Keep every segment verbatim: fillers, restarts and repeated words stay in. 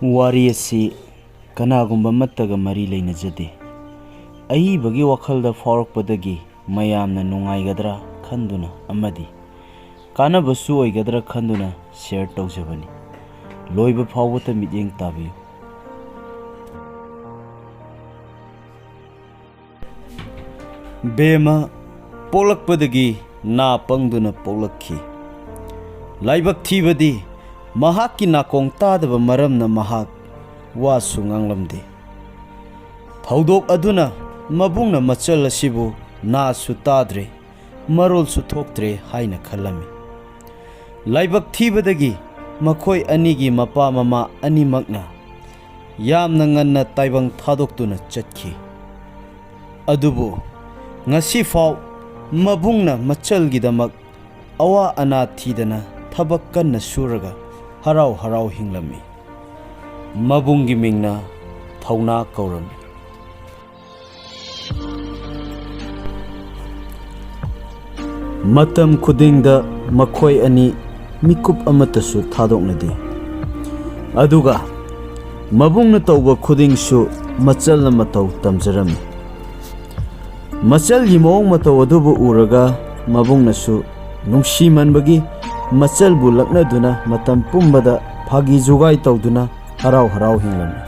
ꯋꯥꯔꯤ ꯑꯁꯤ ꯀꯅꯥꯒꯨꯝꯕ ꯑꯃꯠꯇꯒ ꯃꯔꯤ ꯂꯩꯅꯖꯗꯦ꯫ ꯑꯏꯕꯒꯤ ꯋꯥꯈꯜꯗ ꯐꯥꯎꯔꯛꯄꯗꯒꯤ ꯃꯌꯥꯝꯅ ꯅꯨꯡꯉꯥꯏꯒꯗ꯭ꯔꯥ ꯈꯟꯗꯨꯅ ꯑꯃꯗꯤ ꯀꯥꯟꯅꯕꯁꯨ ꯑꯣꯏꯒꯗ꯭ꯔꯥ ꯈꯟꯗꯨꯅ ꯁꯤꯌꯔ ꯇꯧꯖꯕꯅꯤ꯫ ꯂꯣꯏꯕ ꯐꯥꯎꯕꯇ ꯃꯤꯠꯌꯦꯡ ꯇꯥꯕꯤꯌꯨ꯫ ꯕꯦꯃ ꯄꯣꯛꯂꯛꯄꯗꯒꯤ ꯅꯥ ꯄꯪꯗꯨꯅ ꯄꯣꯛꯂꯛꯈꯤ꯫ ꯂꯥꯏꯕꯛ ꯊꯤꯕꯗꯤ ꯃꯍꯥꯛꯀꯤ ꯅꯥꯀꯣꯡ ꯇꯥꯗꯕ ꯃꯔꯝꯅ ꯃꯍꯥꯛ ꯋꯥꯁꯨ ꯉꯥꯡꯂꯝꯗꯦ꯫ ꯊꯧꯗꯣꯛ ꯑꯗꯨꯅ ꯃꯕꯨꯡꯅ ꯃꯆꯜ ꯑꯁꯤꯕꯨ ꯅꯥꯁꯨ ꯇꯥꯗ꯭ꯔꯦ, ꯃꯔꯣꯜꯁꯨ ꯊꯣꯛꯇ꯭ꯔꯦ ꯍꯥꯏꯅ ꯈꯜꯂꯝꯃꯤ꯫ ꯂꯥꯏꯕꯛ ꯊꯤꯕꯗꯒꯤ ꯃꯈꯣꯏ ꯑꯅꯤꯒꯤ ꯃꯄꯥ ꯃꯃꯥ ꯑꯅꯤꯃꯛꯅ ꯌꯥꯝꯅ ꯉꯟꯅ ꯇꯥꯏꯕꯪ ꯊꯥꯗꯣꯛꯇꯨꯅ ꯆꯠꯈꯤ꯫ ꯑꯗꯨꯕꯨ ꯉꯁꯤꯐꯥꯎ ꯃꯕꯨꯡꯅ ꯃꯆꯜꯒꯤꯗꯃꯛ ꯑꯋꯥ ꯑꯅꯥ ꯊꯤꯗꯅ ꯊꯕꯛ ꯀꯟꯅ ꯁꯨꯔꯒ ꯍꯔꯥꯎ ꯍꯔꯥꯎ ꯍꯤꯡꯂꯝꯃꯤ꯫ ꯃꯕꯨꯡꯒꯤ ꯃꯤꯡꯅ ꯊꯧꯅꯥ ꯀꯧꯔꯝꯃꯤ꯫ ꯃꯇꯝ ꯈꯨꯗꯤꯡꯗ ꯃꯈꯣꯏ ꯑꯅꯤ ꯃꯤꯀꯨꯞ ꯑꯃꯠꯇꯁꯨ ꯊꯥꯗꯣꯛꯅꯗꯦ꯫ ꯑꯗꯨꯒ ꯃꯕꯨꯡꯅ ꯇꯧꯕ ꯈꯨꯗꯤꯡꯁꯨ ꯃꯆꯜꯅ ꯃꯇꯧ ꯇꯝꯖꯔꯝꯃꯤ꯫ ꯃꯆꯜꯒꯤ ꯃꯑꯣꯡ ꯃꯇꯧ ꯑꯗꯨꯕꯨ ꯎꯔꯒ ꯃꯕꯨꯡꯅꯁꯨ ꯅꯨꯡꯁꯤꯃꯟꯕꯒꯤ ꯃꯆꯜꯕꯨ ꯂꯛꯅꯗꯨꯅ ꯃꯇꯝ ꯄꯨꯝꯕꯗ ꯐꯥꯒꯤ ꯖꯨꯒꯥꯏ ꯇꯧꯗꯨꯅ ꯍꯔꯥꯎ ꯍꯔꯥꯎ ꯍꯤꯡꯂꯝꯃꯤ꯫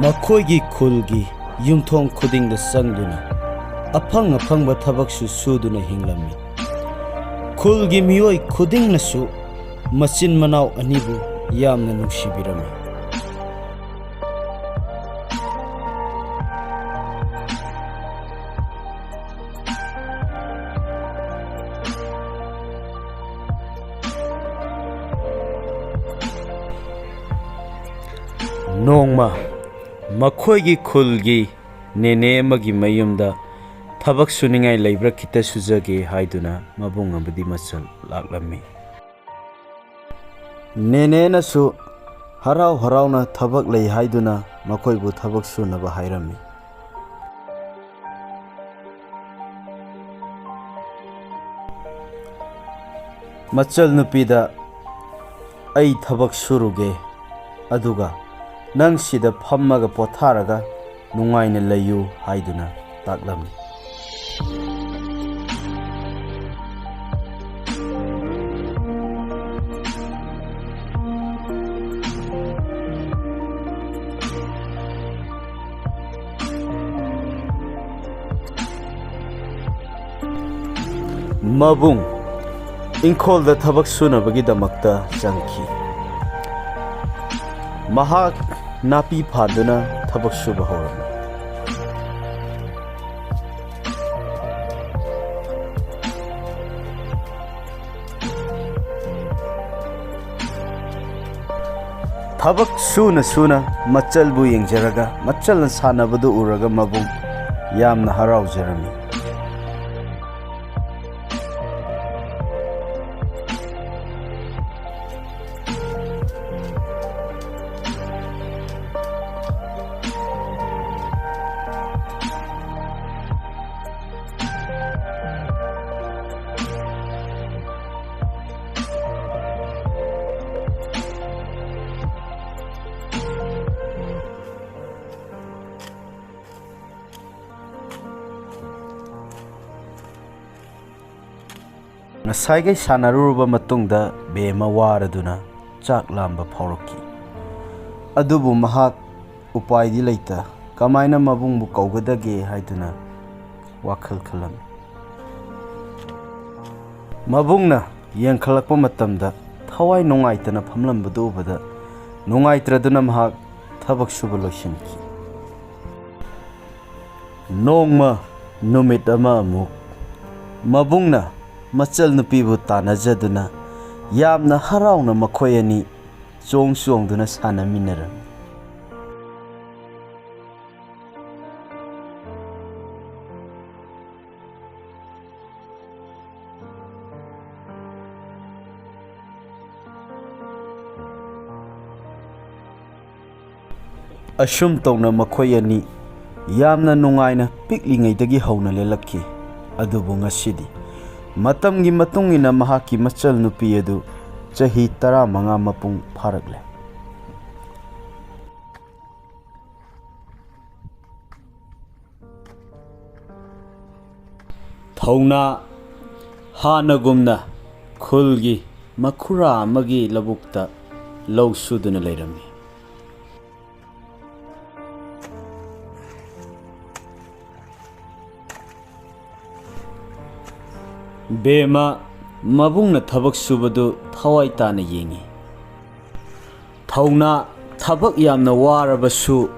ꯃꯈꯣꯏꯒꯤ ꯈꯨꯜꯒꯤ ꯌꯨꯝꯊꯣꯡ ꯈꯨꯗꯤꯡꯗ ꯆꯪꯗꯨꯅ ꯑꯐꯪ ꯑꯐꯪꯕ ꯊꯕꯛꯁꯨ ꯁꯨꯗꯨꯅ ꯍꯤꯡꯂꯝꯃꯤ꯫ ꯈꯨꯜꯒꯤ ꯃꯤꯑꯣꯏ ꯈꯨꯗꯤꯡꯅꯁꯨ ꯃꯆꯤꯟ ꯃꯅꯥꯎ ꯑꯅꯤꯕꯨ ꯌꯥꯝꯅ ꯅꯨꯡꯁꯤꯕꯤꯔꯝꯃꯤ꯫ ꯅꯣꯡꯃ ꯃꯈꯣꯏꯒꯤ ꯈꯨꯜꯒꯤ ꯅꯦꯅꯦ ꯑꯃꯒꯤ ꯃꯌꯨꯝꯗ ꯊꯕꯛ ꯁꯨꯅꯤꯡꯉꯥꯏ ꯂꯩꯕ꯭ꯔꯥ, ꯈꯤꯇ ꯁꯨꯖꯒꯦ ꯍꯥꯏꯗꯨꯅ ꯃꯕꯨꯡ ꯑꯃꯗꯤ ꯃꯆꯜ ꯂꯥꯛꯂꯝꯃꯤ꯫ ꯅꯦꯅꯦꯅꯁꯨ ꯍꯔꯥꯎ ꯍꯔꯥꯎꯅ ꯊꯕꯛ ꯂꯩ ꯍꯥꯏꯗꯨꯅ ꯃꯈꯣꯏꯕꯨ ꯊꯕꯛ ꯁꯨꯅꯕ ꯍꯥꯏꯔꯝꯃꯤ꯫ ꯃꯆꯜ ꯅꯨꯄꯤꯗ, "ꯑꯩ ꯊꯕꯛ ꯁꯨꯔꯨꯒꯦ, ꯑꯗꯨꯒ ꯅꯪ ꯁꯤꯗ ꯐꯝꯃꯒ ꯄꯣꯊꯥꯔꯒ ꯅꯨꯡꯉꯥꯏꯅ ꯂꯩꯌꯨ" ꯍꯥꯏꯗꯨꯅ ꯇꯥꯛꯂꯝꯃꯤ꯫ ꯃꯕꯨꯡ ꯏꯪꯈꯣꯜꯗ ꯊꯕꯛ ꯁꯨꯅꯕꯒꯤꯗꯃꯛꯇ ꯆꯪꯈꯤ꯫ ꯃꯍꯥꯛ ꯅꯥꯄꯤ ꯐꯥꯟꯗꯨꯅ ꯊꯕꯛ ꯁꯨꯕ ꯍꯧꯔꯝꯃꯤ꯫ ꯊꯕꯛ ꯁꯨꯅ ꯁꯨꯅ ꯃꯆꯜꯕꯨ ꯌꯦꯡꯖꯔꯒ, ꯃꯆꯜꯅ ꯁꯥꯟꯅꯕꯗꯨ ꯎꯔꯒ ꯃꯕꯨꯡ ꯌꯥꯝꯅ ꯍꯔꯥꯎꯖꯔꯝꯃꯤ꯫ ꯉꯁꯥꯏꯈꯩ ꯁꯥꯟꯅꯔꯨꯔꯕ ꯃꯇꯨꯡꯗ ꯕꯦꯝꯃ ꯋꯥꯔꯗꯨꯅ ꯆꯥꯛ ꯂꯥꯝꯕ ꯐꯥꯎꯔꯛꯈꯤ꯫ ꯑꯗꯨꯕꯨ ꯃꯍꯥꯛ ꯎꯄꯥꯏꯗꯤ ꯂꯩꯇ, ꯀꯃꯥꯏꯅ ꯃꯕꯨꯡꯕꯨ ꯀꯧꯒꯗꯒꯦ ꯍꯥꯏꯗꯨꯅ ꯋꯥꯈꯜ ꯈꯜꯂꯝꯃꯤ꯫ ꯃꯕꯨꯡꯅ ꯌꯦꯡꯈꯠꯂꯛꯄ ꯃꯇꯝꯗ ꯊꯋꯥꯏ ꯅꯨꯡꯉꯥꯏꯇꯅ ꯐꯝꯂꯝꯕꯗꯨ ꯎꯕꯗ ꯅꯨꯡꯉꯥꯏꯇ꯭ꯔꯗꯨꯅ ꯃꯍꯥꯛ ꯊꯕꯛ ꯁꯨꯕ ꯂꯣꯏꯁꯤꯟꯈꯤ꯫ ꯅꯣꯡꯃ ꯅꯨꯃꯤꯠ ꯑꯃ ꯑꯃꯨꯛ ꯃꯕꯨꯡꯅ ꯃꯆꯜ ꯅꯨꯄꯤꯕꯨ ꯇꯥꯟꯅꯖꯗꯨꯅ ꯌꯥꯝꯅ ꯍꯔꯥꯎꯅ ꯃꯈꯣꯏ ꯑꯅꯤ ꯆꯣꯡ ꯆꯣꯡꯗꯨꯅ ꯁꯥꯟꯅꯃꯤꯟꯅꯔꯝꯃꯤ꯫ ꯑꯁꯨꯝ ꯇꯧꯅ ꯃꯈꯣꯏ ꯑꯅꯤ ꯌꯥꯝꯅ ꯅꯨꯡꯉꯥꯏꯅ ꯄꯤꯛꯂꯤꯉꯩꯗꯒꯤ ꯍꯧꯅ ꯂꯦꯜꯂꯛꯈꯤ꯫ ꯑꯗꯨꯕꯨ ꯉꯁꯤꯗꯤ ꯃꯇꯝꯒꯤ ꯃꯇꯨꯡ ꯏꯟꯅ ꯃꯍꯥꯛꯀꯤ ꯃꯆꯜ ꯅꯨꯄꯤ ꯑꯗꯨ ꯆꯍꯤ ꯇꯔꯥꯃꯉꯥ ꯃꯄꯨꯡ ꯐꯥꯔꯛꯂꯦ꯫ ꯊꯧꯅꯥ ꯍꯥꯟꯅꯒꯨꯝꯅ ꯈꯨꯜꯒꯤ ꯃꯈꯨꯔꯥ ꯑꯃꯒꯤ ꯂꯧꯕꯨꯛꯇ ꯂꯧ ꯁꯨꯗꯨꯅ ꯂꯩꯔꯝꯃꯤ꯫ ꯕꯦꯃ ꯃꯕꯨꯡꯅ ꯊꯕꯛ ꯁꯨꯕꯗꯨ ꯊꯋꯥꯏ ꯇꯥꯅ ꯌꯦꯡꯏ꯫ ꯊꯧꯅꯥ ꯊꯕꯛ ꯌꯥꯝꯅ ꯋꯥꯔꯕꯁꯨ,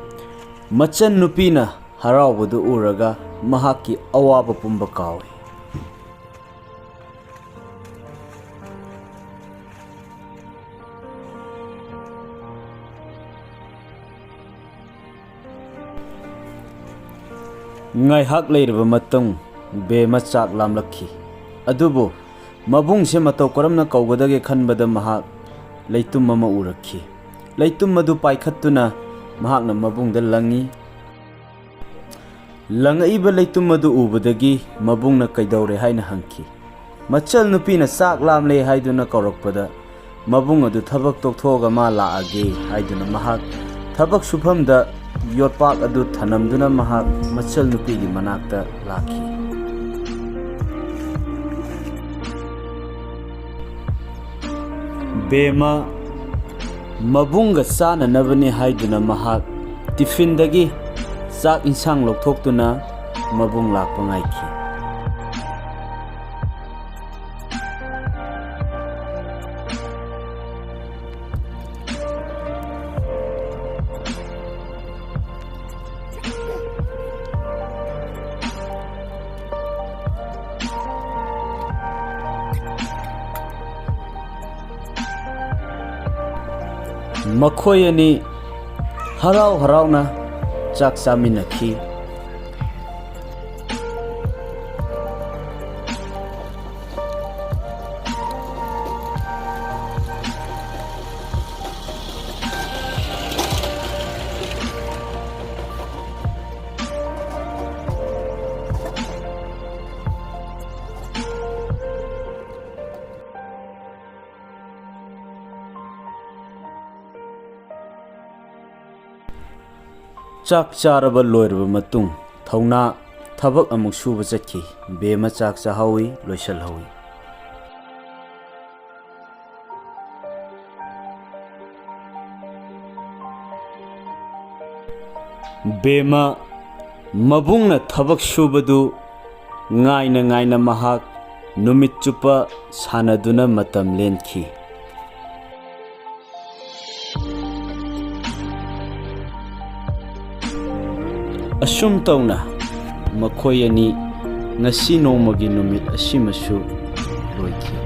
ꯃꯆꯟ ꯅꯨꯄꯤꯅ ꯍꯔꯥꯎꯕꯗꯨ ꯎꯔꯒ ꯃꯍꯥꯛꯀꯤ ꯑꯋꯥꯕ ꯄꯨꯝꯕ ꯀꯥꯎꯏ꯫ ꯉꯥꯏꯍꯥꯛ ꯂꯩꯔꯕ ꯃꯇꯨꯡ, ꯕꯦꯃ ꯆꯥꯛ ꯂꯥꯝꯂꯛꯈꯤ꯫ ꯑꯗꯨꯕꯨ ꯃꯕꯨꯡꯁꯦ ꯃꯇꯧ ꯀꯔꯝꯅ ꯀꯧꯒꯗꯒꯦ ꯈꯟꯕꯗ ꯃꯍꯥꯛ ꯂꯩꯇꯨꯝ ꯑꯃ ꯎꯔꯛꯈꯤ꯫ ꯂꯩꯇꯨꯝ ꯑꯗꯨ ꯄꯥꯏꯈꯠꯇꯨꯅ ꯃꯍꯥꯛꯅ ꯃꯕꯨꯡꯗ ꯂꯪꯉꯤ꯫ ꯂꯪꯉꯛꯏꯕ ꯂꯩꯇꯨꯝ ꯑꯗꯨ ꯎꯕꯗꯒꯤ ꯃꯕꯨꯡꯅ ꯀꯩꯗꯧꯔꯦ ꯍꯥꯏꯅ ꯍꯪꯈꯤ꯫ ꯃꯆꯜ ꯅꯨꯄꯤꯅ ꯆꯥꯛ ꯂꯥꯝꯂꯦ ꯍꯥꯏꯗꯨꯅ ꯀꯧꯔꯛꯄꯗ, ꯃꯕꯨꯡ ꯑꯗꯨ ꯊꯕꯛ ꯇꯣꯛꯊꯣꯛꯑꯒ ꯃꯥ ꯂꯥꯛꯑꯒꯦ ꯍꯥꯏꯗꯨꯅ ꯃꯍꯥꯛ ꯊꯕꯛ ꯁꯨꯐꯝꯗ ꯌꯣꯠꯄꯥꯛ ꯑꯗꯨ ꯊꯅꯝꯗꯨꯅ ꯃꯍꯥꯛ ꯃꯆꯜ ꯅꯨꯄꯤꯒꯤ ꯃꯅꯥꯛꯇ ꯂꯥꯛꯈꯤ꯫ ꯕꯦꯃ ꯃꯕꯨꯡꯒ ꯆꯥꯅꯅꯕꯅꯤ ꯍꯥꯏꯗꯨꯅ ꯃꯍꯥꯛ ꯇꯤꯐꯤꯟꯗꯒꯤ ꯆꯥꯛ ꯏꯟꯁꯥꯡ ꯂꯧꯊꯣꯛꯇꯨꯅ ꯃꯕꯨꯡ ꯂꯥꯛꯄ ꯉꯥꯏꯈꯤ꯫ ꯃꯈꯣꯏ ꯑꯅꯤ ꯍꯔꯥꯎ ꯍꯔꯥꯎꯅ ꯆꯥꯛ ꯆꯥꯃꯤꯟꯅꯈꯤ꯫ ꯆꯥꯛ ꯆꯥꯔꯕ ꯂꯣꯏꯔꯕ ꯃꯇꯨꯡ ꯊꯧꯅꯥ ꯊꯕꯛ ꯑꯃꯨꯛ ꯁꯨꯕ ꯆꯠꯈꯤ꯫ ꯕꯦꯝꯃ ꯆꯥꯛ ꯆꯥꯍꯧꯏ, ꯂꯣꯏꯁꯤꯜꯍꯧꯏ꯫ ꯕꯦꯝꯃ ꯃꯕꯨꯡꯅ ꯊꯕꯛ ꯁꯨꯕꯗꯨ ꯉꯥꯏꯅ ꯉꯥꯏꯅ ꯃꯍꯥꯛ ꯅꯨꯃꯤꯠ ꯆꯨꯞꯄ ꯁꯥꯟꯅꯗꯨꯅ ꯃꯇꯝ ꯂꯦꯟꯈꯤ꯫ ꯑꯁꯨꯝ ꯇꯧꯅ ꯃꯈꯣꯏ ꯑꯅꯤ ꯉꯁꯤ ꯅꯣꯡꯃꯒꯤ ꯅꯨꯃꯤꯠ ꯑꯁꯤꯃꯁꯨ ꯂꯣꯏꯈꯤ꯫